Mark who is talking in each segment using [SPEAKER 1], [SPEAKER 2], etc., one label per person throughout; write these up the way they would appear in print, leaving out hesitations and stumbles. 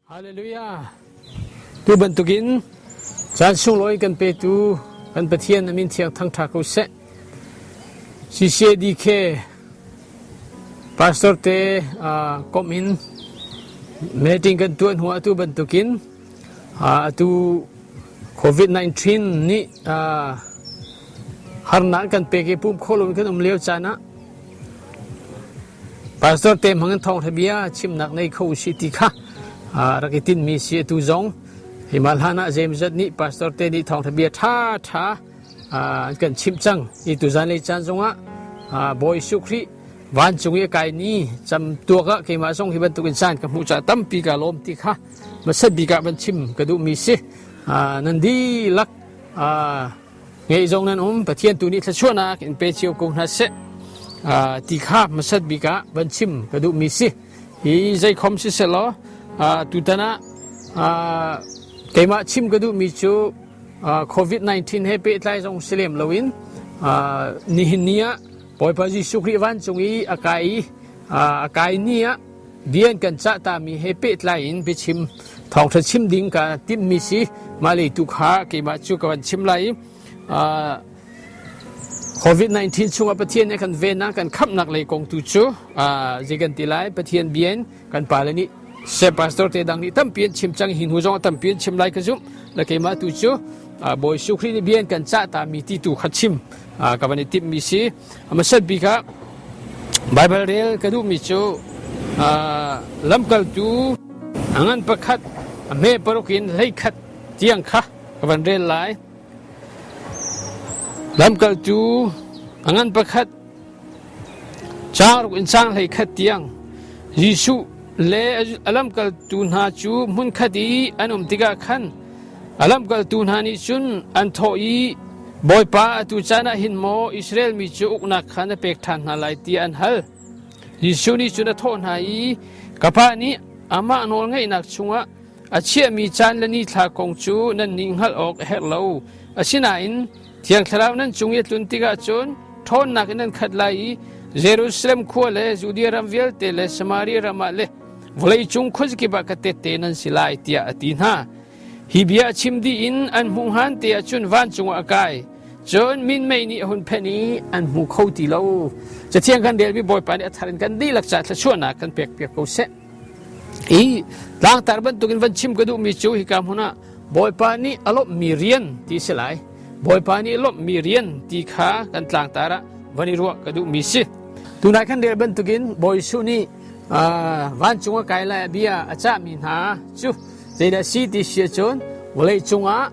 [SPEAKER 1] Hallelujah! Tu bantukin caan sunglawi kan petu kan Pathian a min thiang thangṭha ko seh. CCADK pastor te komh in meeting kan tuah hnu ah atu bantukin atu COVID-19 nih harnak kan pek i pum kho loin kan um lio caan ah Pastor te hmang in thawngtha bia chimnak nei kho usih ti kha rak i tinmi si atu zong hima hlan ah zeimzat nih pastor te nih thawngtha bia tha tha an kan chimh cang i tuzan lei caan zongah Bawi Jesuh Khrih vancung i a kai ni cam tuak ah keimah zong hi bantuk in caan ka hmuh caah tampi ka lawm ti kha hmasat bik ah van chim ka duhmi si nan dihlak Ngeih zong nan um, Pathian tu nih thluachuahnak in pe cio ko hna seh ti kha hmasat bik ah van chim ka duhmi si. Hi zeikhom siselaw tutan ah keimah chim ka duhmi cu COVID-19 he pehtlai zong si lem loin nihin ni ah Bawipa Jesuh Khrih vancung i a kai i a kai ni ah Rian kan cah tami he pehtlai in biachim thawngṭha chim ding ka timhmi si. Mah lei tu kha keimah cu ka van chim lai i COVID-19 chungah Pathian nih kan vennak kan khamhnak lei kong tu cu zei kan ti lai Pathian bia in kan pale nih se pastor te dang nih tampi an chim cang hi hnu zong tampi an chim lai ka zumh le keimah tu cu Bawi Jesuh Khrih nih bia in kan cah tami ti tu kha chim ka van i timhmi si. Hmasat bik ah Baibal rel ka duhmi cu lamkaltu a ngan pakhat a hme paruk in 11 tiang kha ka van rel lai. Lamkaltu a ngan pakhat caang ruk in caang 11 tiang Jesuh le a lamkaltu hna cu hmunkhat i an um tikah khan A lamkaltu hna nih cun an thawh i, Bawipa, atu caan ah hin maw Israel mi cu uknak kha na pek ṭhan hna lai tiah an hal. Jesuh nih cun a thawh hna i, Ka Pa nih amah nawlngeihnak chungah a chiahmi caan le nithla kong cu nannih hngalh awk a herh lo. Asinain Thiang Thlarau nan cung i a tlun tikah cun ṭhawnnak in nan khat lai i Jerusalem khua le Judea ram vialte le Samaria ram ah le vawleicung khuazakip ah ka tehte nan si lai tiah a ti hna. Hi bia a chim dih in an hmuh hngan te ah cun vancung ah a kai. Cun minmei nih a hun phenh i an hmu kho ti lo. Cathiang kan relmi Bawipa nih a thar in kan dihlak caah thluachuahnak kan pekpiak ko seh. Hi tlangtar bantukin van chim ka duhmi cu hika hmun ah Bawipa nih a lawmhmi rian ti si lai. Bawipa nih lawmhmi rian ti kha kan tlangtar ah van i ruah ka duhmi si. Tunai kan rel bantukin Bawi Jesuh nih vancung a kai lai bia a cahmi hna cu Zeidah si ti si ahcun vawlei cungah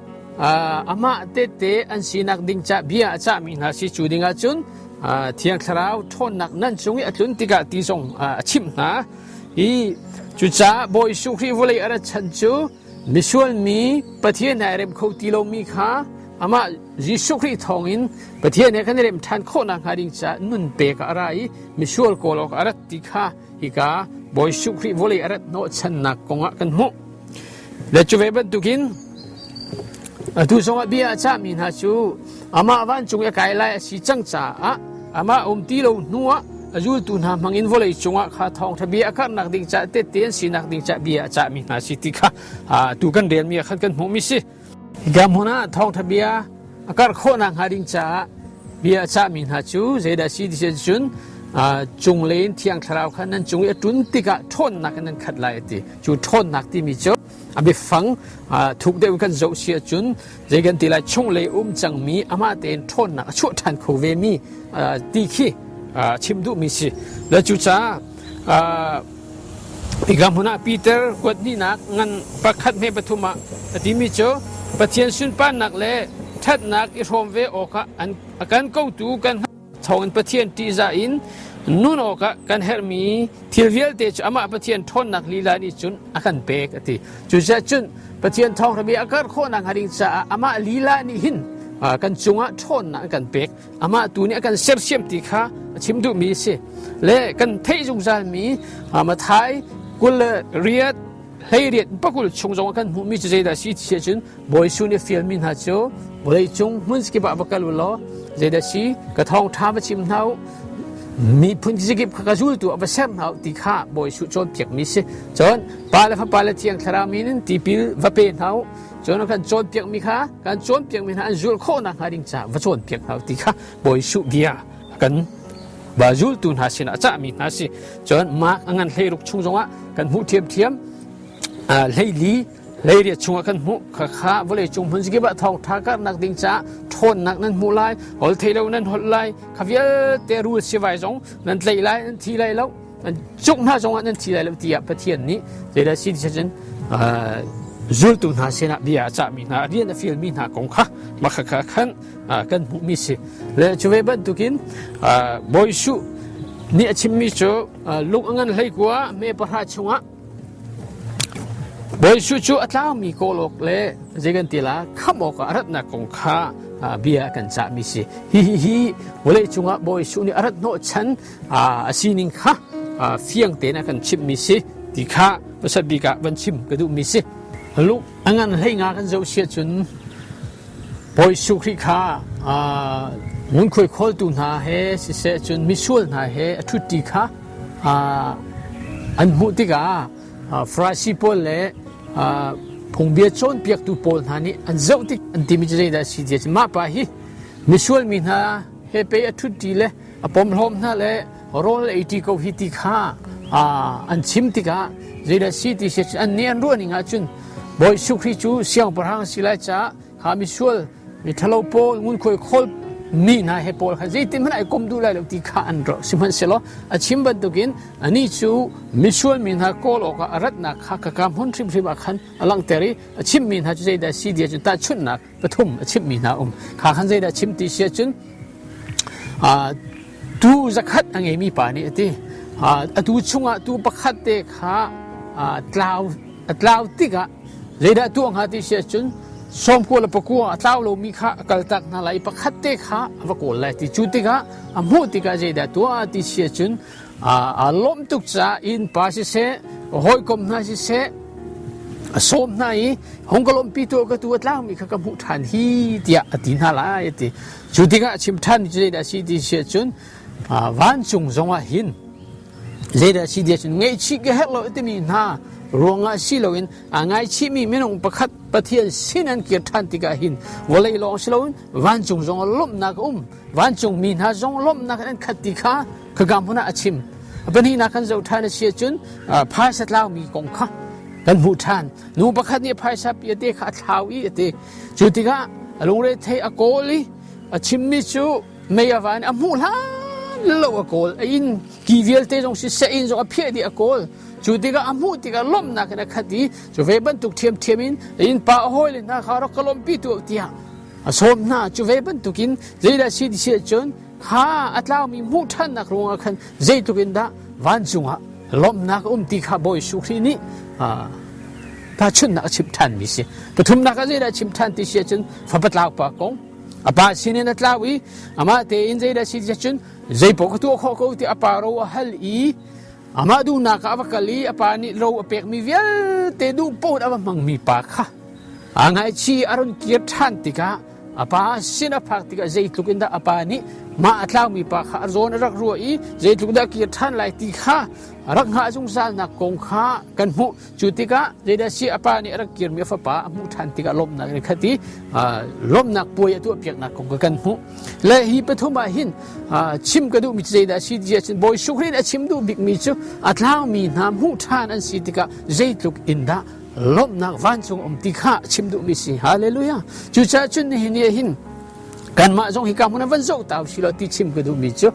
[SPEAKER 1] amah tehte an sinak ding ca bia a cahmi hna si cu ding ahcun Thiang Thlarau ṭhawnnak nan cung i a tlun tikah ti zong a chimh hna. I cucaah Bawi Jesuh Khrih vawlei a rat chan cu misual mi Pathian he ai rem kho ti lomi kha amah Jesuh Khrih thawngin Pathian he kan i rem ṭhan khawh nakhnga ding caah nun pek ah a ra i misual kawl awk a rat ti kha Hika Bawi Jesuh Khrih vawlei a rat hnawhchannak kongah kan hmuh. Le cu ve bantukin atu zongah bia a cahmi hna cu amah vancung i a kai lai a si cang caah amah um ti lo hnuah a zultu hna hmangin vawlei cungah kha thawngṭha bia a karhnak ding caah tehte an sinak ding caah bia a cahmi hna si ti kha atu kan relmi ah khan kan hmuhmi si. Hika hmun ah thawngṭha bia a karh khawh nakhnga ding caah bia a cahmi hna cu zeidah a si ti cun cunglei in Thiang Thlarau kha nan cung i a ṭun tikah ṭhawnnak in nan khat lai a ti. Cu ṭhawnnak timi cu a biafang thuk deuh in kan zoh si ahcun zei kan ti lai chunglei um cangmi amah tein ṭhawnnak a chuah ṭhan kho vemi ti khi chim duhmi si. Le cucaah Hika hmun ah Peter kuat hnihnak ngan pakhat hme pathum ah a timi cu Pathian sunparnak le ṭhatnak i hrawm ve awkah an a kan kotu kan thawngin Pathian ṭihzah in nun awkah kan herhmi thil vialte cu amah Pathian ṭhawnnak lila nih cun a kan pek a ti. Cucaah cun Pathian thawngṭha bia a karh khawhnak hnga ding caah amah lila nih hin kan cungah ṭhawnnak a kan pek. Amah tu nih a kan sersiam ti kha a chim duhmi a si. Le kan theih zungzalmi Mathai 28 18 pakul chung zong kan hmuhmi cu zeidah si ti cun Bawi Jesuh nih fialmi hna cu vawleicung hmun kip ah va kal u law zeidah si ka thawngṭha va chim hna u. Miphun zikip kha ka zultu ah va ser hna u ti kha Bawi Jesuh cawnpiakmi si. Cun Pa le Fapa le Thiang Thlarau min in tipil va pe hna u. Cun kan cawnpiakmi kha kan cawnpiakmi hna an zulh khawh nakhnga ding caah va cawnpiak hna u ti kha Bawi Jesuh bia kan va zultu hna sinah a cahmi hna si. Cun Mark a ngan 16 chung zongah kan hmuh ṭhiamṭhiam. 14 Leiriat chungah kan hmuh khakha vawleicung hmun zakip ah thawngṭha karhnak ding caah ṭhawnnak nan hmuh lai, holh thei lo nan holh lai, kha vialte rul sivai zong nan tlaih lai, nan thi lai lo, nan cuk hna zongah nan thi lai lo tiah Pathian nih zeidah si ti cun zultu hna sinah bia a cahmi hna, rian a fialmi hna kong kha makhakha khan kan hmuhmi si. Le cu ve bantukin Bawi Jesuh nih a chimmi cu lung a ngan 19 me 10 chungah Bawi Jesuh cu a tlaumi kawl awk le zei kan ti la khamh awkah a ratnak kong kha bia a kan cahmi si. Hihi hi vawlei cungah Bawi Jesuh nih a rat hnawhchan a sining kha fiang tein a kan chimhmi si ti kha hmasat bik ah van chim ka duhmi si. Lung a ngan 15 kan zoh si ahcun Bawi Jesuh Khrih kha ngunkhuai khawltu hna he siseh cun misual hna he a ṭhutṭi kha an hmuh tikah Farasi pawl le phungbia cawnpiaktu pawl hna nih an zoh tik an timi cu zeidah a si ti mah pa hi misual mi hna he pei a ṭhutṭi le a pomhlawm hna le rawl ei ṭi ko hi ti kha an chim tikah zeidah si ti si an nih an ruah ning ahcun Bawi Jesuh Khrih cu siangpahrang si lai caah kha misual mi ṭhalo pawl ngunkhuai khawl mi hna he pawl kha zeitin hmanh ai kom duh lai lo ti kha an ruah sihmanhsehlaw a chim bantukin anih cu misual mi hna kawl awkah a ratnak kha kaka hmun hrimhrim ah khan a langhter i a chimmi hna cu zeidah si ti ahcun tahchunhnak pathum a chimhmi hna um kha khan zeidah chim ti si ahcun tuu zakhat a ngeimi pa nih a ti a tuu chungah tuu pakhat te kha tlau a tlau tikah zeidah tuah hnga ti si ahcun 99 a tlau lomi kha a kaltak hna lai i pakhat te kha a va kawl lai ti cu tikah a hmuh tikah zeidah tuah ti si ahcun aa lawmh tuk caah innpa siseh hawikom hna siseh a sawm hna i hung ka lawmhpi tuah ka tu a tlaumi kha ka hmuh ṭhan hi tiah a ti hna lai a ti cu tikah a chim ṭhan cu zeidah a si ti si ahcun vancung zongah hin zeidah a si ti ahcun ngaihchih ka herh lo timi hna ruangah si loin aa ngaichihmi minung pakhat Pathian sin an kir ṭhan tikah hin vawlei lawng si loin vancung zongah lawmhnak a um vancung mi hna zong lawmhnak in an khat ti kha khaka hmun ah a chim. A pahnihnak kan zoh ṭhan a si ahcun phaisa tlaumi kong kha kan hmuh ṭhan. Nu pakhat nih phaisa pi a te kha a thlau i a ti. Cu tikah a lungre thei a kawl i a chimmi cu mei a van a hmuh hlan lo a kawl. A inn ki vialte zong siseh inn zong a phiah dih a kawl. Cu tikah a hmuh tikah lawmhnak in a khat i cu ve bantuk ṭhiamṭhiam in innpa a hawile hna kha rak ka lawmhpi tuah tiah a sawm hna. Cu ve bantukin zeidah si ti si ahcun kha a tlaumi hmuh ṭhannak ruangah khan zeitluk in dah vancung ah lawmhnak a um ti kha Bawi Jesuh Khrih nih tahchunhnak a chimh ṭhanmi si. Pathumnak ah zeidah a chim ṭhan ti si ahcun fapa tlau pa kong a pa sinin a tlau i amah tein zeidah si ti ahcun zeipaoh ka tuah khawh ko ti a pa ro a hal i amah duhnak ah a va kal i a pa nih ro a pekmi vialte duh paoh a va hmangmi pa kha aa ngaichih a run kir ṭhan tikah a pa sin a phak tikah zeitluk in dah a pa nih mah a tlaumi pa kha a zawn a rak ruah i zeitluk dah kir ṭhan lai ti kha a rak hngah zungzalnak kong kha kan hmuh. Cu tikah zeidah si a pa nih a rak kirmi a fapa a hmuh ṭhan tikah lawmhnak in khat i lawmhnak puai a tuahpiaknak kong kha kan hmuh. Le hi pathum ah hin chim ka duhmi cu zeidah a si ti ahcun Bawi Jesuh Khrih nih a chim duh bikmi cu a tlaumi hna hmuh ṭhan an si tikah zeitluk in dah lawmhnak vancung um ti kha chim duhmi si. Hallelujah. Cucaah cun nihin ni ah hin kanmah zong hika hmun ah van zoh ta usih law ti chim ka duhmi cu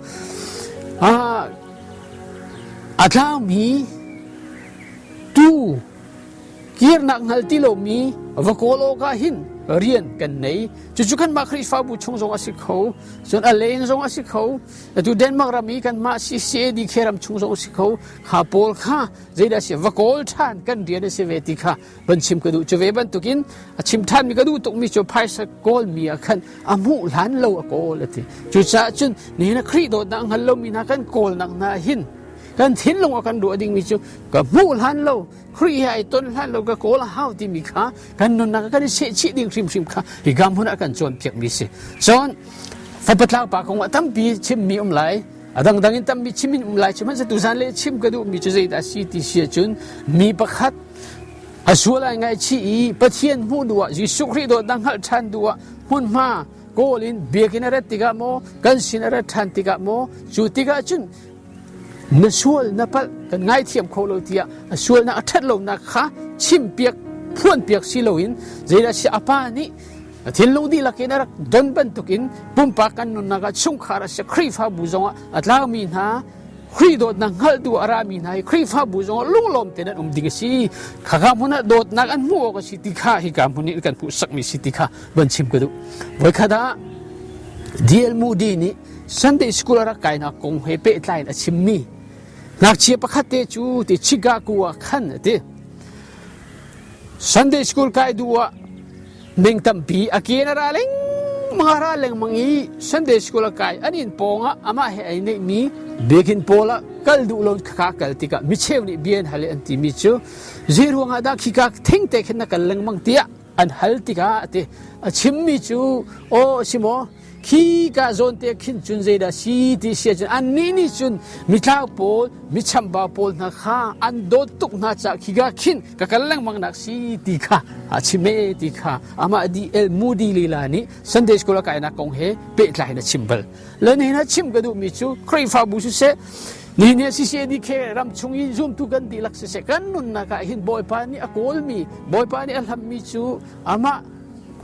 [SPEAKER 1] a tlaumi tuu kirnak hngal ti lomi va kawl awkah hin rian kan nei. Cucu kanmah Khrihfabu chung zong a si kho, cun a leng zong a si kho. Atu Denmark ram i kanmah CCADK ram chung zong a si kho. Kha pawl kha zeidah si va kawl ṭhan kan rian a si ve ti kha van chim ka duh. Cu ve bantukin a chim ṭhanmi ka duh tukmi cu phaisa kawlmi ah khan a hmuh hlan lo a kawl a ti. Cucaah cun nihin ah Khrih dawtnak hngal lomi hna kan kawlnak hna hin kan thinlung a kan ruah dingmi cu ka hmuh hlan lo Khrih he ai ton hlan lo ka kawl a hau timi kha kan nunnak ah kan i sehchih ding hrimhrim kha hika hmun ah kan cawnpiakmi si. Cun fapa tlangpa kong ah tampi chimmi um lai. A dangdang in tampi chim in um lai sihmanhsehlaw tuzan le chim ka duhmi cu zeidah a si ti si ahcun mi pakhat a sual ai ngaihchih i Pathian hmuh duh ah Jesuh Khrih dawtnak hngalh ṭhan duh ah hmunhma kawl in biakinn a rat tikah maw kan sin a rat ṭhan tikah maw cu tikah cun na sual na palh kan ngaithiam kho lo tiah a sualnak a ṭhat lonak kha chimpiak phuanpiak si loin zeidah si a pa nih a thinlung dihlak in a rak don bantukin pumpak kan nunnak ah chungkhar a si Khrihfabu zongah a tlaumi hna Khrih dawtnak hngalh duh a rami hna hi Khrihfabu zongah lunglawm tein an um ding a si. Khaka hmun ah dawtnak an hmuh awk a si ti kha hika hmun nih kan hmuhsakmi si ti kha van chim ka duh. Voikhat ah D.L. Moody nih Sunday school a rak kainak kong he pehtlai in a chimmi ngakchia pakhat te cu ti Chicago ah khan a ti. Sunday school kai duh ah ning tampi a ke na ra lengmang a ra lengmang i Sunday school a kai an inn pawng ah amah he ai neihmi biakinn pawl ah kal duh lo khaka kal tikah micheu nih bia an hal i an timi cu zei ruangah dah khika thengte khin na kal lengmang tiah an hal tikah a ti a chimmi cu aw si maw Khi ka zawn te khin cun zeidah si ti si ahcun annih nih cun mitlau pawl michambau pawl hna kha an dawt tuk hna caah khika khin ka kal lengmang nak si ti kha a chim e ti kha amah D. L. Moody lila nih Sunday School a kainak kong he pehtlai in a chim bal. Le nihin ah chim ka duhmi cu Khrihfabu siseh nihin hi CCADK ram chung i zumtu kan dihlak siseh kan nunnak ah hin Bawipa nih a kawlmi Bawipa nih a hlammi cu amah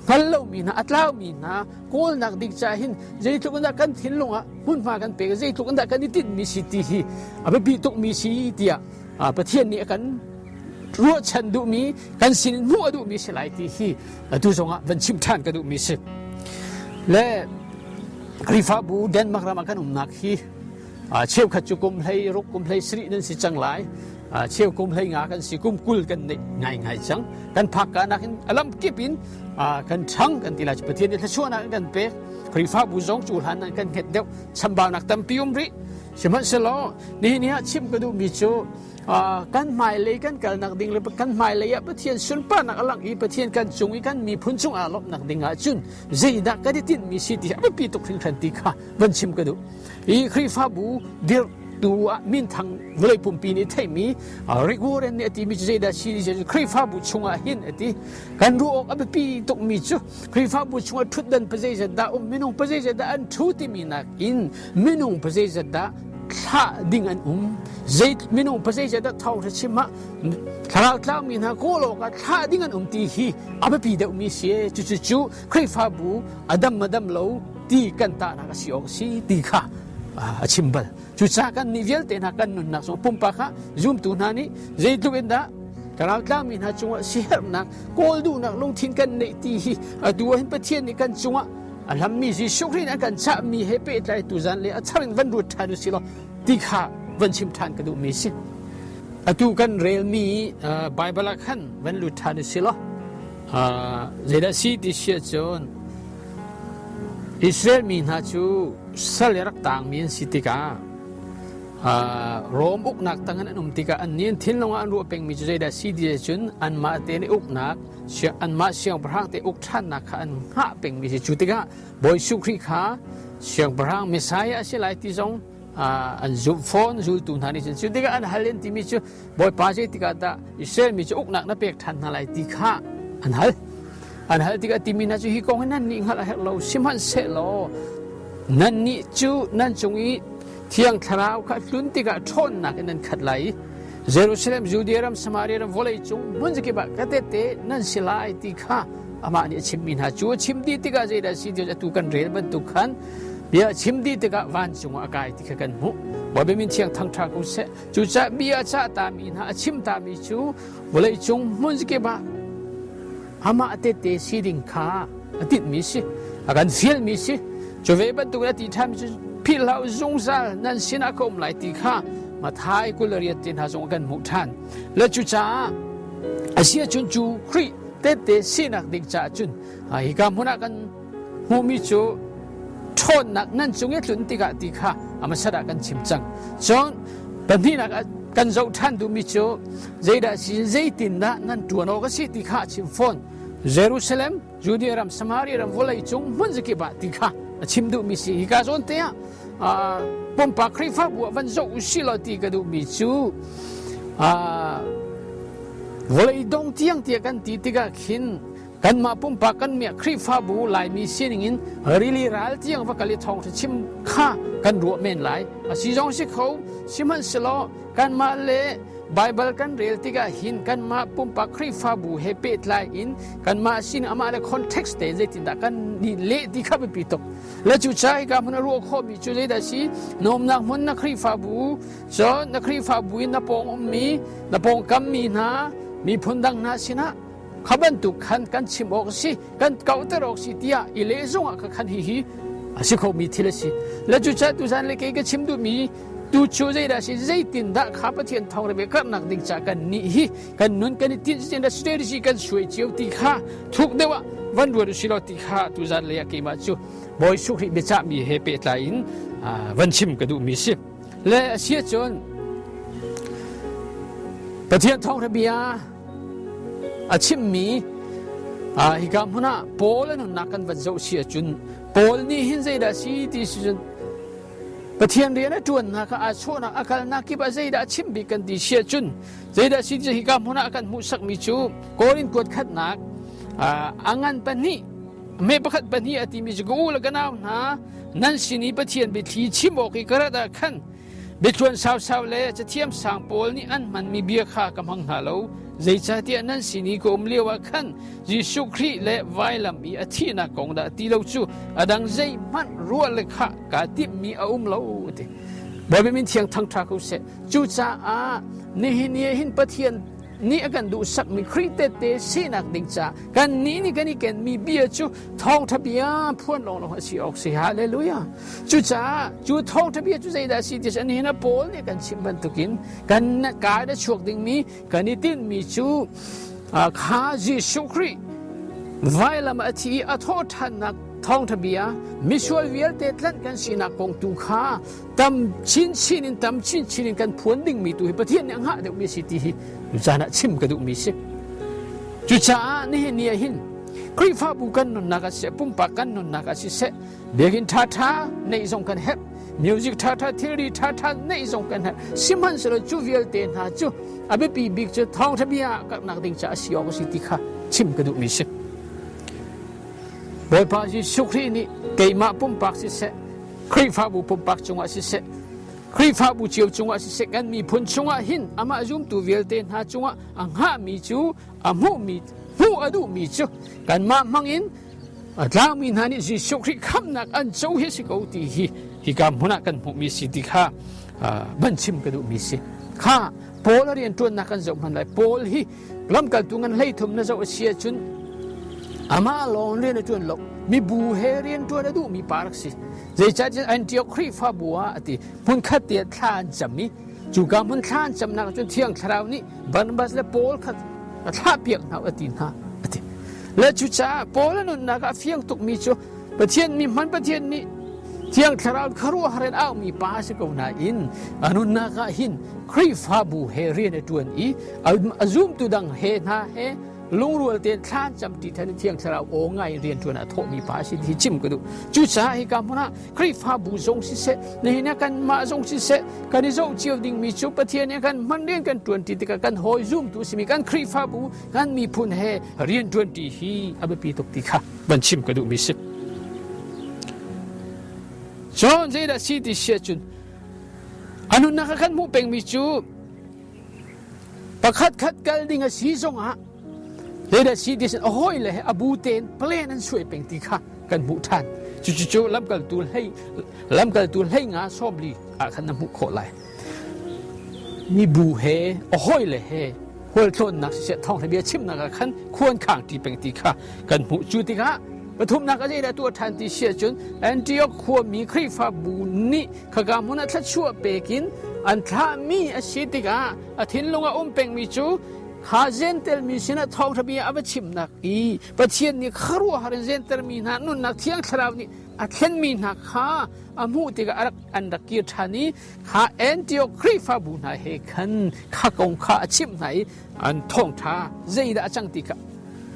[SPEAKER 1] hngal lomi hna a tlaumi hna kawlnak ding caah hin zeitluk in dah kan thinlung ah hmunhma kan pek zeitluk in dah kan i tinhmi si ti hi a biapi tukmi si tiah Pathian nih a kan ruahchan duhmi kan sin hmuh a duhmi si lai ti hi atu zongah van chim ṭhan ka duhmi si le Khrihfabu Denmark ram ah kan umnak hi cheukhat cu kum hlei ruk kum hlei sarih nan si cang lai cheu kum hlei nga kan si kum 20 kan neih ngaingai cang kan phak ka nak in alam kip in kan ṭhang kan ti lai Pathian nih thluachuahnak an kan pek Khrihfabu zong cu hlan an kan hnget deuh chambaunak tampi um rih sihmanhsehlaw nihin ni ah chim ka duhmi cu kan hmailei kan kalnak ding le kan hmailei ah Pathian sunparnak a langh i Pathian kan cung i kan miphun cung aa lawmhnak ding ah cun zeidah kan i tinhmi si ti a biapi tuk hringhran ti kha van chim ka duh i Khrihfabu dirh tu ah minthang vawlei pumpi nih theihmi Rick Warren nih a timi cu zeidah si ti Khrihfabu chungah hin a ti kan ruah awk a biapi tukmi cu Khrihfabu chungah ṭhutdan pazeizat dah um minung pazeizat dah an ṭhu timi nakin minung pazeizat dah thlah ding an um zei minung pazeizat dah thawngṭha chim ah thlarau tlangmi hna kawl awkah thlah ding an um ti hi a biapi deuhmi si cucu cu Khrihfabu a dam a dam lo ti kan tahnak a si awk si ti kha a chim bal. Cucaah kan nih vialte hna kan nunnak zong pumpak ah zumtu hna nih zeitluk in dah thlarau tlangmi hna cungah siherhnak kawl duhnak lungthin kan neih ti hi atu ah hin Pathian nih kan cungah a hlammi Jesuh Khrih nih a kan chahmi he pehtlai tuzan le a char in van ruat ṭhan u sih law ti kha van chim ṭhan ka duhmi si. Atu kan relmi Baibal ah khan van lut ṭhan u sih law zeidah si ti si ahcun Israel mi hna cu sal i rak taangmi an si tikah Rom uknak tangin an um tikah annih an thinlung ah an ruah pengmi cu zeidah si ti ahcun anmah tein uknak anmah siangpahrang te uk ṭhannak kha an hngah pengmi si. Cu tikah Bawi Jesuh Khrih kha siangpahrang Messiah a si lai ti zong an zumh fawn zultu hna nih cun cu tikah an hal in timi cu Bawipa zei tikah dah Israel mi cu uknak na pek ṭhan hna lai ti kha an hal. An hal tikah timi hna cu hi kong hi nan nih hngalh a herh lo sihmanhsehlaw nannih cu nan cung i Thiang Thlarau kha tlun tikah ṭhawnnak in nan khat lai i Jerusalem, Judea ram, Samaria ram, vawlei cung hmun zakip ah ka tehte nan si lai ti kha amah nih a chimmi hna cu a chim dih tikah zeidah si ti atu kan rel bantuk khan bia a chim dih tikah vancung ah a kai ti kha kan hmuh. Bawipa min thiang thangṭha ko seh. Cucaah bia a cah tami hna a chim tami cu vawlei cung hmun zakip ah amah tehte si ding kha a tinhmi si a kan fialmi si cu ve bantuk in a ti ṭhanmi cu philh hlah u zungzal nan sinah ka um lai ti kha Mathai 28 te hna zong kan hmuh ṭhan le cucaah a si ahcun cu Khrih tehte sinak ding caah cun hika hmun ah kan hmuhmi cu ṭhawnnak nan cung i tlun tikah ti kha a hmasat ah kan chim cang. Cun pahnihnak ah kan zoh ṭhan duhmi cu zeidah si zeitindah nan ṭuan awk a si ti kha a chim fawn. Jerusalem, Judea ram, Samaria ram, vawlei cung hmun zakip ah ti kha a chim duhmi si. Hika zawn te ah pumpak Khrihfabu ah van zoh usih law ti ka duhmi cu vawlei dong tiang tiah kan ti tikah khin kanmah pumpak kan miah Khrihfabu Laimi sining in rili ral tiang va kal i thawngṭha chim kha kan ruah men lai. A si zong si kho, sihmanhsehlaw kanmah le Baibal kan rel tikah hin kanmah pumpak Khrihfabu he pehtlai in kanmah sin amah le context te zeitindah kan nih leh ti kha biapi tuk. Le cucaah hika hmun a ruah khawhmi cu zeidah si? Na umnak hmun na Khrihfabu, cun na Khrihfabu in na pawng ummi, na pawngkam mi hna, miphun dang hna sinah kha bantuk khan kan chim awk a si kan kauhter awk si tiah i leh zong ah khan hihi a si khomi thil a si le cucaah tuzan le kei ka chim duhmi tu cu zeidah si zeitindah kha Pathian thawng le karhnak ding ca kan nih hi kan nun kan i tinh zeitindah strategy kan suai cio ti kha thuk deuh ah van ruat usih law ti kha tuzan lei ah keimah cu Bawi Jesuh Khrih biacahmi he pehtlai in van chim ka duhmi si le a si ahcun Pathian thawngtha bia A chimmi hika hmun ah Paul a nunnak kan van zoh si ahcun Paul nih hin zeidah si ti si cun Pathian rian a ṭuannak kha aa chawhnak a kalnak kip ah zeidah a chim bik kan ti si ahcun zeidah si ti hika hmun ah a kan hmuhsakmi cu Korin kuat khatnak a ngan pahnih me pakhat pahnih a timi cu ka u le ka nau hna nan sin i Pathian biathli chim awk i ka rat ah khan Biatluan sausau le cathiam sang pawl nih an hmanmi bia kha ka hmang hna lo. Zeicahtiah nan sin i ka um lioah khan Jesuh Khrih le vailam i a thihnak kong dah ti lo cu a dang zeihmanh ruah le khah kaa timhmi a um lo ti. Bawipa min thiang thangṭha ko seh. Cucaah nihin ni ah hin Pathian nih a kan duhsakmi Khrih tehte sinak ding caah kannih nih kan i kenmi bia cu thawngṭha bia phuan lawnglawng a si awk si. Hallelujah. Cucaah cu thawngṭha bia cu zeidah a si ti cu nihin ah Paul nih kan chimh bantukin kan kaa in a chuak dingmi kan i tinhmi cu kha Jesuh Khrih vailam a thi i a thawhṭhannak thawngṭha bia misual vialte tlanh kan sinak kong tu kha tam chinchin in tam chinchin in kan phuan dingmi tu hi Pathian nih a hngah deuhmi a si ti hi caan ah chim ka duhmi si. Cucaah nihin ni ah hin Khrihfabu kan nunnak ah siseh pumpak kan nunnak ah siseh Biakinn ṭhaṭha neih zong kan herh. Music ṭhaṭha thilri ṭhaṭha neih zong kan herh. Sihmanhsehlaw cu vialte hna cu a biapi bik cu thawngṭha bia karhnak ding caah a si awk a si ti kha chim ka duhmi si. Bawipa Jesuh Khrih nih keimah pumpak siseh, Khrihfabu pumpak cungah siseh, Khrihfabu cio cungah siseh, kan miphun chungah hin amah zumtu vialte hna cungah a hngahmi cu a hmuhmi hmuh a duhmi cu kanmah hmangin A tlangmi hna nih Jesuh Khrih khamhnak an co hi a si ko ti hi hika hmun ah kan hmuhmi si ti kha van chim ka duhmi si. Kha Paul a rianṭuannak kan zoh hmanh lai. Paul hi lamkaltu ngan 13 na zoh a si ahcun amah lawng rian a ṭuan lo. Mibu he rianṭuan a duhmi pa rak si. Zeicahtiah Antioch Khrihfabu ah a ti hmunkhat te ah thla an cam i cuka hmun thla an camnak ah cun Thiang Thlarau nih Barnabas le Paul kha a thlahpiak hna a ti hna a ti. Le cucaah Paul a nunnak ah a fiang tukmi cu Pathian mi hman Pathian nih Thiang Thlarau khuaruahhar in aumi pa a si ko nain a nunnak ah hin Khrihfabu he rian a ṭuan i a zumtu dang he hna he lungrual tein thla an cam ṭi than i Thiang Thlarau aw ngai in rian ṭuan a thawhmi pa a si ti chim ka duh. Cucaah hika hmun ah Khrihfabu zong siseh, nihin ah kanmah zong siseh, kan i zoh cio dingmi cu Pathian nih kan hman rian kan ṭuanṭi tikah kan hawi zumtu simi kan Khrihfabu, kan miphun he rian ṭuanṭi hi a biapi tuk ti kha van chim ka duhmi si. Cun zeidah si ti si ahcun a nunnak ah kan hmuh pengmi cu pakhat khat kal ding a si zongah zeidah si ti sin a hawi le he a bu tein plan an suai peng ti kha kan hmuh ṭhan. Cucu lamkaltu hlei lamkaltu hlei nga 40 ah khan na hmuh khawh lai. Mibu he a hawi le he hualtlawnnak siseh thawngṭha bia chimnak ah khan khuan khang ṭi peng ti kha kan hmuh. Cu tikah pathumnak a zeidah tuah ṭhan ti si ahcun Antioch khuami Khrihfabu nih khaka hmun ah thluachuah pek in an thlahmi a si tikah a thinlung ah um pengmi cu kha Jentail mi sinah thawngṭha bia a va chimnak i Pathian nih khuaruahhar in Jentail mi hna nunnak Thiang Thlarau nih a thlenmi hna kha a hmuh tikah a rak an rak kir ṭhan i kha Antioch Khrihfabu hna he khan kha kong kha a chimh hna i an thawngṭha zeidah a cang ti kha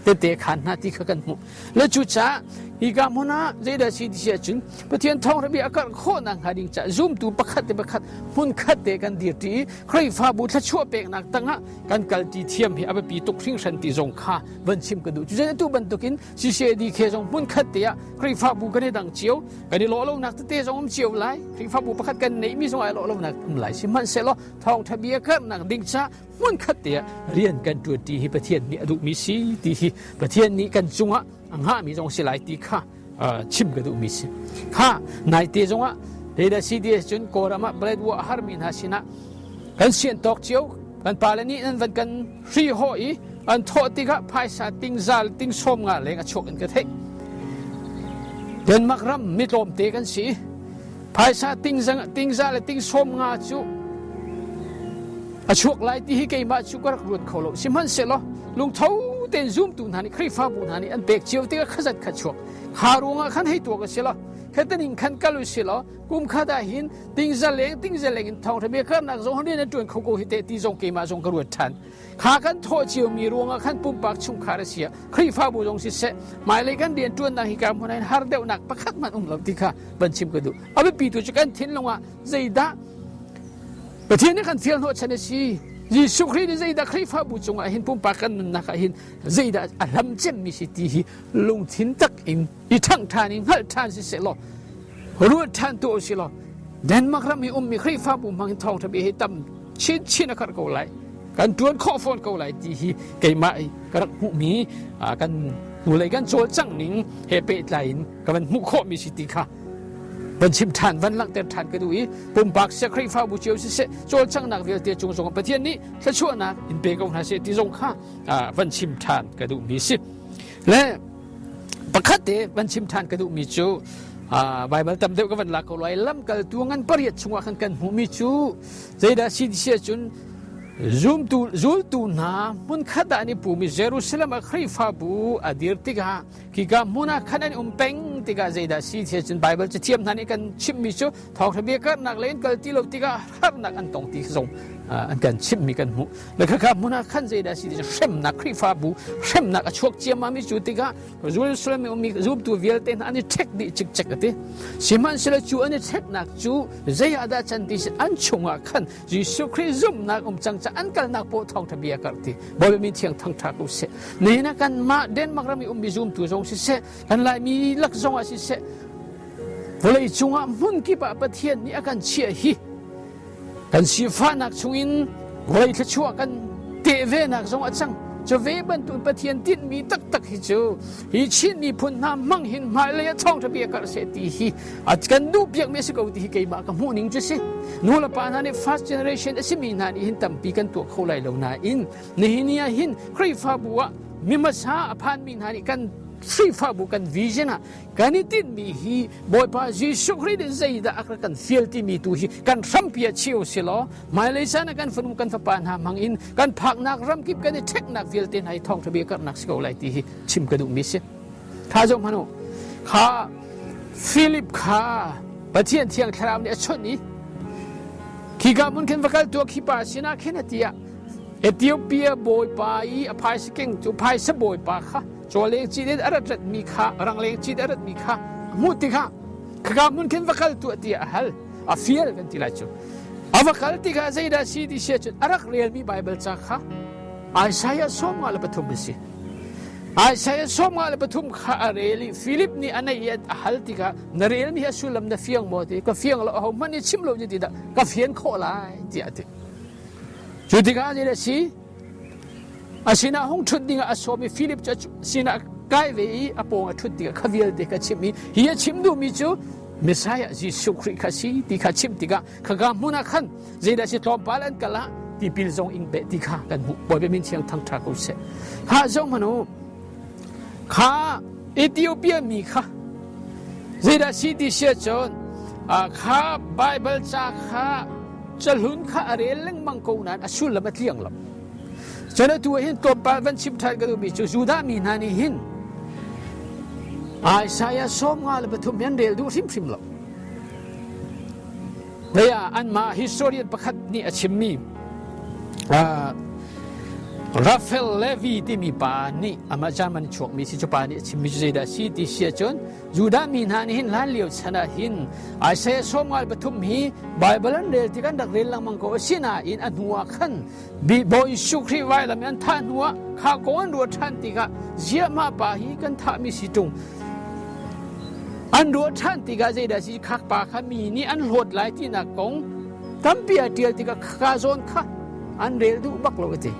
[SPEAKER 1] tete khaan hna ti kha kan hmuh. Le cucaah Hika hmun ah zeidah si ti si ahcun Pathian thawngṭha bia a karh khawh nakhnga ding caah zumtu pakhat le pakhat hmunkhat te kan dirṭi i Khrihfabu thluachuah peknak tangah kan kalṭi thiam hi a biapi tuk hringhran ti zong kha van chim ka duh. Cucaah atu bantukin CCADK zong hmunkhat te ah Khrihfabu kan i dang cio, kan i lawh lonak tete zong um cio lai. Khrihfabu pakhat kan neihmi zong ai lawh lonak um lai. Sihmanhsehlaw thawngṭha bia karhnak ding caah hmunkhat te ah rian kan ṭuanṭi hi Pathian nih a duhmi si ti hi Pathian nih kan cungah a hngahmi zong si lai ti kha chim ka duhmi si. Kha naite zongah Leda CDS cun Kawlram ah Paletwa a harmi hna sinah kan sian tawk cio kan pale nih an van kan hri hawh i an thawh tikah phaisa tingzal ting sawm nga leng a chuak in ka theih. Denmark ram mi tlawmte kan si. Phaisa tingza le ting sawm nga cu a chuak lai ti hi keimah cu ka rak ruat kho lo. Sihmanhsehlaw lungtho tein zumtu hna nih Khrihfabu hna nih an pek cio tikah khazat kha chuak. Kha ruangah khan hei tuak a si lo. Khataning khan kal u si law kum khat ah hin tingza leng tingza leng in thawngtha bia karnak zong rian an ṭuan kho ko hi te ti zong keimah zong ka ruat ṭhan. Kha kan thawh ciomi ruangah khan pumpak chungkhar a si ah Khrihfabu zong siseh hmailei kan rian ṭuannak hi ka hmun ah har deuhnak pakhat hmanh um lo ti kha van chim ka duh. A biapi tu cu kan thinlung ah zeidah Pathian nih kan fial hnawhchan a si. Jesuh Khrih nih zeidah Khrihfabu cungah hin pumpak kan nunnak ah hin zeidah a hlam cemmi si ti hi lungthin tak in i ṭhangh ṭhan i hngalh ṭhan siseh law ruat ṭhan tu usih law Denmark ram i ummi Khrihfabu hmang in thawngṭha bia hi tam chinchin a karh ko lai kan ṭuan khawh fawn ko lai ti hi keimah i ka rak hmuhmi kan hnulei kan cawlcangh ning he pehtlai in ka van hmuh khawhmi si ti kha van chim ṭhan van langhter ṭhan ka duh i pumpak siseh Khrihfabu cio siseh cawlcanghnak vialte cung zongah Pathian nih thluachuahnak in pe ko hna seh ti zong kha van chim ṭhan ka duhmi si le Pakhat te van chim ṭhan ka duhmi cu Baibal tam deuh ka van lak ko lai lamkaltu ngan pariat chungah khan kan hmuhmi cu zeidah si ti si ahcun zumtu zultu hna hmunkhat ah an i pumi Jerusalem ah Khrihfabu a dir tikah khika hmun ah khan an um peng tikah zeidah si ti ahcun Baibal cathiam hna nih kan chimmi cu thawngṭha bia karhnak lei in kal ti lo tikah harnak an tong ti zong an kan chimhmi kan hmuh le khakha hmun ah khan zeidah si ti hremnak Khrihfabu hremnak a chuak ciammam i cu tikah Jerusalem i ummi zumtu vialte hna an i ṭhek dih cikcek a ti sihmanhsehlaw cu an i ṭheknak cu zei ah dah can ti an chungah khan Jesuh Khrih zumhnak um cang ca an kalnak paoh thawngṭha bia karh ti Bawipa min thiang thangṭha ko seh nihin ah kanmah Denmark ram i ummi zumtu zong siseh kan Laimi lak zong ah siseh Vawlei cungah hmun kip ah Pathian nih a kan chiah hi kan sifahnak chungin vawlei thluachuah kan teh venak zong a cang. Cu ve bantuk Pathian tinhmi taktak hi cu hi Chin miphun hna hmang hin hmailei ah thawngṭha bia karh seh ti hi a kan duh piakmi a si ko ti hi keimah ka hmuh ning cu si. Nu le pa hna nih first generation a simi hna nih hin tampi kan tuah kho lai lo nain nihin ni ah hin Khrihfabu ah mi hmasa a phanmi hna nih kan Khrihfabu kan vision ah Kan i tinhmi hi Bawipa Jesuh Khrih nih zeidah a kan fial timi tu hi kan hrampi ah chia u silaw hmailei caan ah kan fanu kan fapa hna hmang in kan phaknak ramkip kan i ṭheknak vialte hna hi thawngṭha bia karhnak si ko lai ti hi chim ka duhmi si. Kha zoh hmanh u. Kha Philip kha Pathian Thiang Thlarau nih a chawnh i khika hmun khin va kal tuah khi pa sinah khin a ti ah Ethiopia bawipa i a phaisa keng cu phaisa bawipa kha Cawleng cit in a rat ratmi kha rangleng cit a ratmi kha a hmuh tikah khaka hmun khin va kal tuah tiah a hal a fial kan ti lai cu a va kal tikah zeidah si ti sia cun a rak relmi Baibal ca kha Isaiah 53 a si Isaiah 53 kha a rel i Philip nih a neih i a hal tikah na relmi hi a sullam na fiang maw ti ka fiang lo aho hmanh nih chim lo ti dah ka fian khawh lai tiah a ti cu tikah zeidah si A sinah hung ṭhut dingah a sawm i Filip cu a sinah kai ve i a pawng a ṭhut tikah kha vialte kha chimh i hi a chim duhmi cu Messiah Jesuh Khrih kha si ti kha chimh tikah khaka hmun ah khan zeidah si tlawmpal an kal ah tipil zong ing beh ti kha kan hmuh Bawipa min thiang thangṭha ko seh kha zong hmanh u kha Ethiopia mi kha zeidah si ti sia cun kha Baibal ca kha cahlun kha a rel lengmang ko nain a sullam a tliang lo. Cun atu ah hin tlawmpal van chim ṭhan ka duhmi cu Judah mi hna nih hin Isaiah 53 hi an rel duh hrimhrim lo. Lei ah anmah historian pakhat nih a chimmi. Raphael Levy timi pa nih amah German chuakmi si cu pa nih a chimmi cu zeidah a si ti si ahcun Judah mi hna nih hin hlan lio chan ah hin Isaiah sawmngal pathum hi Baibal an rel tik an rak rel lengmang ko asinain a hnu ah khan Bawi Jesuh Khrih vailam i an thah hnu ah kha kong an ruah ṭhan tikah ziah mah pa hi kan thahmi si ṭung an ruah ṭhan tikah zeidah si khak pa kha mi nih an hlawt lai tinak kong tampi a ṭial tikah ka zawn kha an rel duh bak lo ti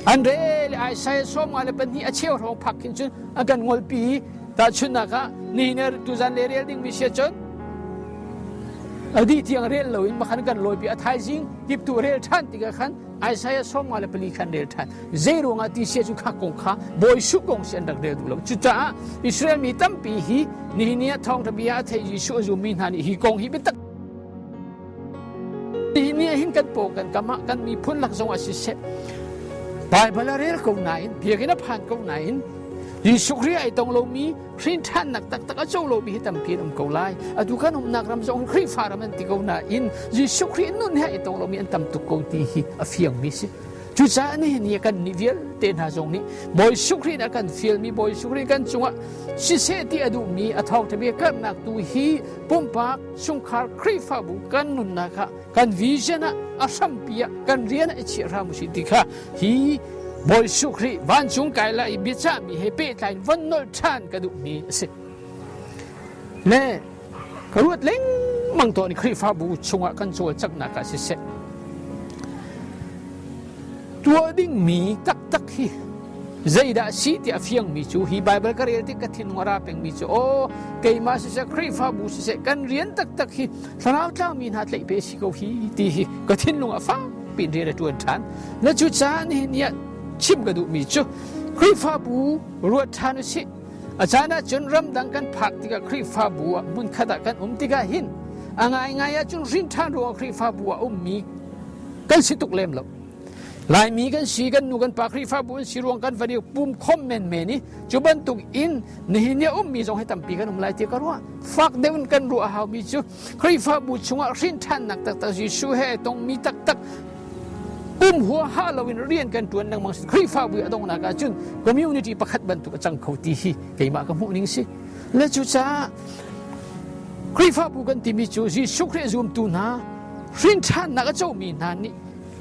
[SPEAKER 1] an rel i Isaiah 52 a cheu hrawng phak khin cun a kan ngolpi i tahchunhnak ah nihin tuzan le rel dingmi sia cun a dih tiang rel loin makhan kan lawipi a thaizing kiptu rel ṭhan tikah khan Isaiah 54 khan rel ṭhan zei ruangah ti sia cu kha kong kha bawi su kong si an rak rel duh lo cucaah Israel mi tampi hi nihin ni ah thawngṭha bia a thei Jesuh a zummi hna nih hi kong hi biatak Hi ni ah hin kan paw kan kam ah kan miphun lak zong ah siseh Baibal a rel ko nain biakinn a phan ko nain Jesuh Khrih ai tong lomi hrin ṭhannak taktak a co lomi hi tampi an um ko lai. Atu kan umnak ram zong Khrihfa ram an ti ko nain Jesuh Khrih nun he ai tong lomi an tam tuk ko ti hi a fiangmi si. Cucaah nihin ni kan nih vialte hna zong nih Bawi Jesuh Khrih a kan fialmi Bawi Jesuh Khrih kan cungah siseh ti a duhmi a thawngṭha bia karhnak tu hi pumpak chungkhar Khrihfabu kan nunnak ah kan vision ah a hrampi ah kan rian ah i chiah hram usih ti kha hi Bawi Jesuh Khrih vancung kai lai i biacahmi he pehtlai in von nolh ṭhan ka duhmi a si. Le ka ruat lengmang tawn i Khrihfabu chungah kan cawlcanghnak ah siseh tuah dingmi taktak hi zeidah a si ti a fiangmi cu hi Baibal ka rel tik ka thinlung a ra pengmi cu aw keimah siseh Khrihfabu siseh kan rian taktak hi thlarau tlangmi hna tlaih pe si ko hi ti hi ka thinlung a fak piin rian a ṭuan ṭhan na cu caan hi ni ah chim ka duhmi cu Khrihfabu ruat ṭhan usih A caan ahcun ramdang kan phak tikah Khrihfabu ah hmunkhat ah kan um tikah hin a ngaingai ahcun hrinṭhan ruangah Khrihfabu ah ummi kan si tuk lem lo. Laimi kan si, kan nu kan pa Khrihfabu an si ruang kan van i pum khom menmen i cu bantuk in nihin ni a ummi zong hi tampi kan um lai ti ka ruah. Fak deuh in kan ruah a haumi cu Khrihfabu chungah hrinṭhannak taktak Jesuh he tongmi taktak um huaha loin rian kan ṭuan lengmang Khrihfabu a donghnak ahcun community pakhat bantuk a cang kho ti hi keimah ka hmuh ning si. Le cucaah Khrihfabu kan timi cu Jesuh Khrih zumtu hna hrinṭhannak a comi hna nih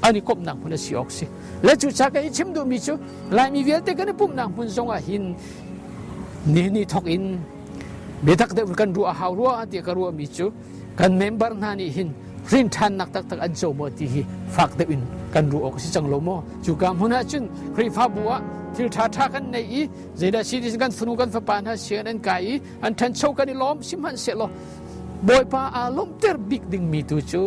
[SPEAKER 1] an i komhnak hmun a si awk si. Le cucaah ka i chim duhmi cu Laimi vialte kan i pumhnak hmun zong ah hin ni ni thawk in biatak deuh kan ruah a hau rua tiah ka ruahmi cu kan member hna nih hin rinṭhannak taktak an co maw ti hi fak deuh in kan ruah awk a si cang lo maw cuka hmun ah cun Khrihfabu ah thil ṭhaṭha kan nei i zeidah si ti kan fanu kan fapa hna sian an kai i an ṭhancho kan i lawm sihmanhsehlaw Bawipa aa lawmhter bik dingmi tu cu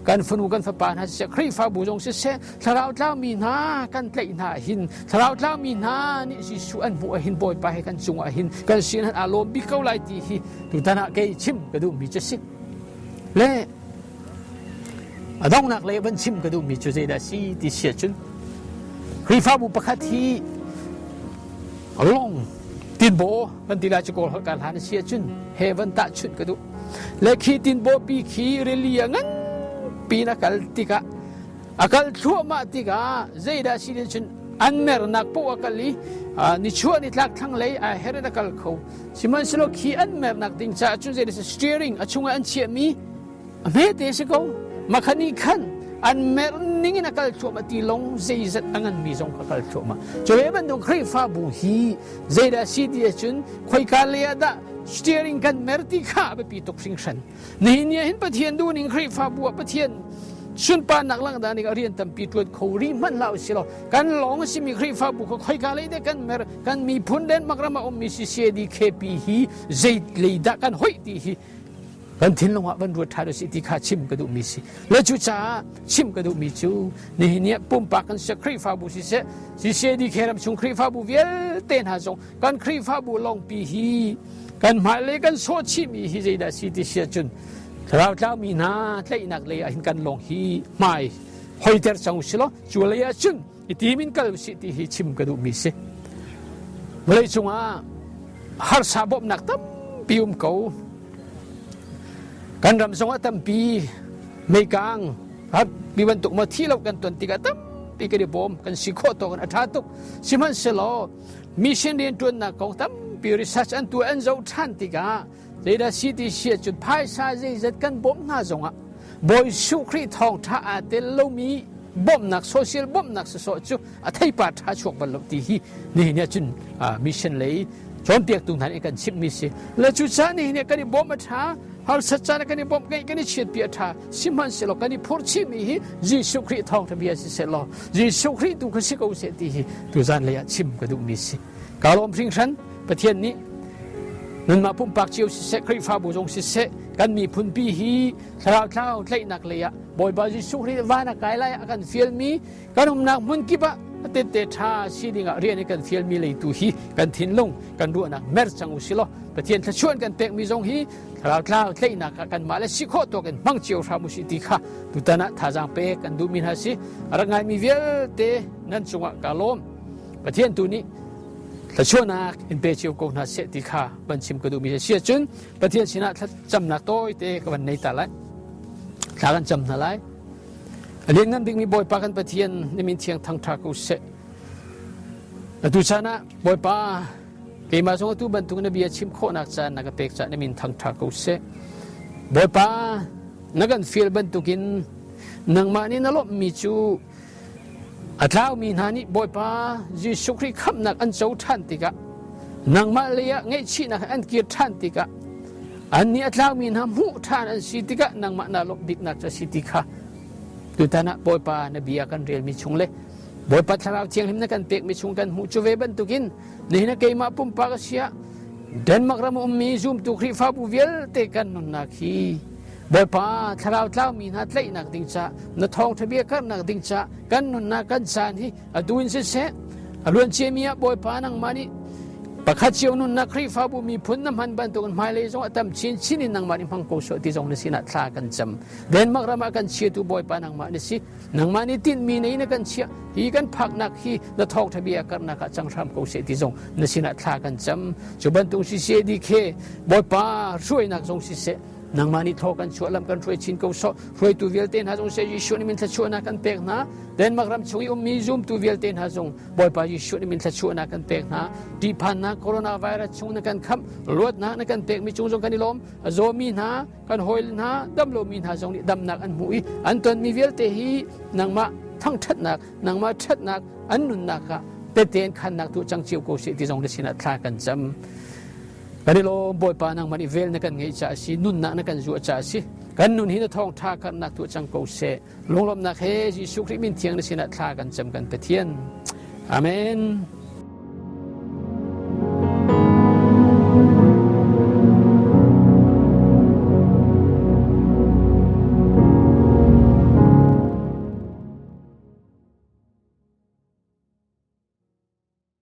[SPEAKER 1] kan fanu kan fapa hna siseh Khrihfabu zong siseh thlarau tlangmi hna kan tlaih hna hin thlarau tlangmi hna nih Jesuh an hmuh ahhin Bawipa he kan cungah hin kan sin han aa lawm bik ko lai ti hi tutan ah kei chim ka duhmi cu si le a donghnak lei van chim ka duhmi cu zeidah si ti si ahcun Khrihfabu pakhat hi long tinbaw kan ti lai cu kawl holh kan hlan a si ahcun he van tahchunh ka duh le khi tinbaw pi khi rili a ngan pin a kal tikah a kal thluahmah tikah zeidah si din cun an mernak poh a kal i nichuah nitlak thlanglei a her in a kal kho sihmanhsehlaw khi an mernak ding caah cun zeidah steering a chungah an chiahmi a hmete si ko makhani khan an mer ning in a kal thluahmah ti long zeizat a nganmi zong a kal thluahmah cu ve bantuk Khrihfabu hi zeidah si ti ahcun khoika lei ah dah steering kan mer ti kha a biapi tuk hringhran Nihin ni ah hin Pathian duhning Khrihfabu ah Pathian sunparnak langhter ning a rian tampi ṭuan kho rih hmanh hlah usih law kan lawng a simi Khrihfabu kha khoika lei deh kan mer kan miphun Denmark ram ah ummi CCADKP hi zei lei dah kan hoih ti hi kan thinlung ah van ruat ṭhan usih ti kha chim ka duhmi si le cucaah chim ka duhmi cu nihin ni ah pumpak kan siseh Khrihfabu siseh CCADK ram chung Khrihfabu vialte hna zong kan Khrihfabu lawngpi hi kan hmailei kan sawh chihmi hi zeidah si ti si ahcun thlarau tlangmi hna tlaihnak lei ah hin kan lawng hi hmai hoiter cang usih law cu lei ah cun i tim in kal usih ti hi chim ka duhmi si vawlei cungah harsa bawmhnak tampi um ko kan ram zongah tampi meikang bi bantuk ma thi lo kan ton tikah tampi. i kan i bawm kan si khawh tawk in a ṭha tuk. Sihmanhsehlaw mission rianṭuannak kong tampi research an tuah an zoh ṭhan tikah zeidah si ti si ahcun phaisa zeizat kan bawmh hna zongah Bawi Jesuh Khrih thawngṭha aa tel lomi bawmhnak social bawmhnak sawsawh cu a theipar ṭha chuak bal lo ti hi nihin ah cun mission lei cawnpiaktu hna nih kan chimhmi si. Le cucaah nihin ah kan i bawmh a ṭha, harsat caan ah kan i bawmh kan i chiatpi a ṭha. Sihmanhsehlaw kan i phurhchihmi hi Jesuh Khrih thawngṭha bia si seh law Jesuh Khrih tu kha si ko seh ti hi tuzan lei ah chim ka duhmi si. Ka lawm hringhran Pathian nih nanmah pumpak cio siseh Khrihfabu zong siseh kan miphunpi hi thlarau thlarau tlaihnak lei ah Bawipa Jesuh Khrih van a kai lai a kan fialmi kan umnak hmun kip ah tette ṭha si dingah rian i kan fialmi leitu hi kan thinlung kan ruahnak mer cang u silaw Pathian thluachuah kan pekmi zong hi thlarau tlau tlaihnak ah kanmah le si khawh tawk in hmang cio hram u si ti kha tutan ah thazaang pek kan duhmi hna si a rak ngaimi vialte nan cungah ka lawm Pathian tu nih thluachuahnak in pe cio ko hna seh ti kha van chim ka duhmi a si ahcun Pathian sinah thlacamnak tawite ka van nei ta lai thla kan cam hna lai a lianngan bikmi Bawipa kan Pathian na min thiang thangṭha ko seh atu caan ah Bawipa keimah zong atu bantuk na bia chim khawhnak caan na ka pek caah na min thangṭha ko seh Bawipa na kan fial bantukin nangmah nih na lawmhmi cu A tlaumi hna nih Bawipa Jesuh Khrih khamhnak an co ṭhan tikah nangmah lei ah ngaihchihnak an kir ṭhan tikah annih a tlaumi hna hmuh ṭhan an si tikah nangmah naa lawmh biknak cu a si ti kha tutan ah Bawipa na bia kan relmi chung le Bawipa Thlarau Thianghlim na kan pekmi chung kan hmuh cu ve bantukin nihin ah keimah pumpak a si ah Denmark ram a ummi zumtu Khrihfabu vialte kan nunnak hi Bawipa thlarau tlaumi hna tlaihnak ding ca na thawngṭha bia karhnak ding ca kan nunnak kan caan hi atu in siseh a luan ciami ah Bawipa nangmah nih pakhat cio nunnak Khrihfabu miphun na hman bantukin hmailei zong a tam chinchin in nangmah nih hmang ko sawh ti zong na sinah thla kan cam Denmark ram ah kan chiatu Bawipa nangmah na si nangmah nih tinhmi nei na kan chiah hi kan phaknak hi na thawngṭha bia karhnak ah cang hram ko seh ti zong na sinah thla kan cam cu bantuk CCADK Bawipa hruainak zong siseh Nangmah nih thaw kan chuah lam kan hruai chin ko sawh. Hruaitu vialte hna zong seh Jesuh nih min thluachuahnak kan pek hna. Denmark ram chung i ummi zumtu vialte hna zong Bawipa Jesuh nih min thluachuahnak kan pek hna. Ṭihphannak coronavirus chung na kan khamh, luatnak na kan pekmi cung zong kan i lawm. A zawmi hna, kan hawile hna, damlomi hna zong nih damnak an hmuh i an tonmi vialte hi nangmah thangṭhatnak, nangmah ṭhatnak an nunnak ah tete an khannak tu cang cio ko seh ti zong na sinah thla kan cam. Kan i lawm Bawipa nangmah nih vel na kan ngeih caah a si, nunnak na kan zuah caah a si. Kan nun hi na thawngṭha karhnak tuah cang ko seh. Lunglawmhnak he Jesuh Khrih min thiang na sinah thla kan cam kan Pathian. Amen.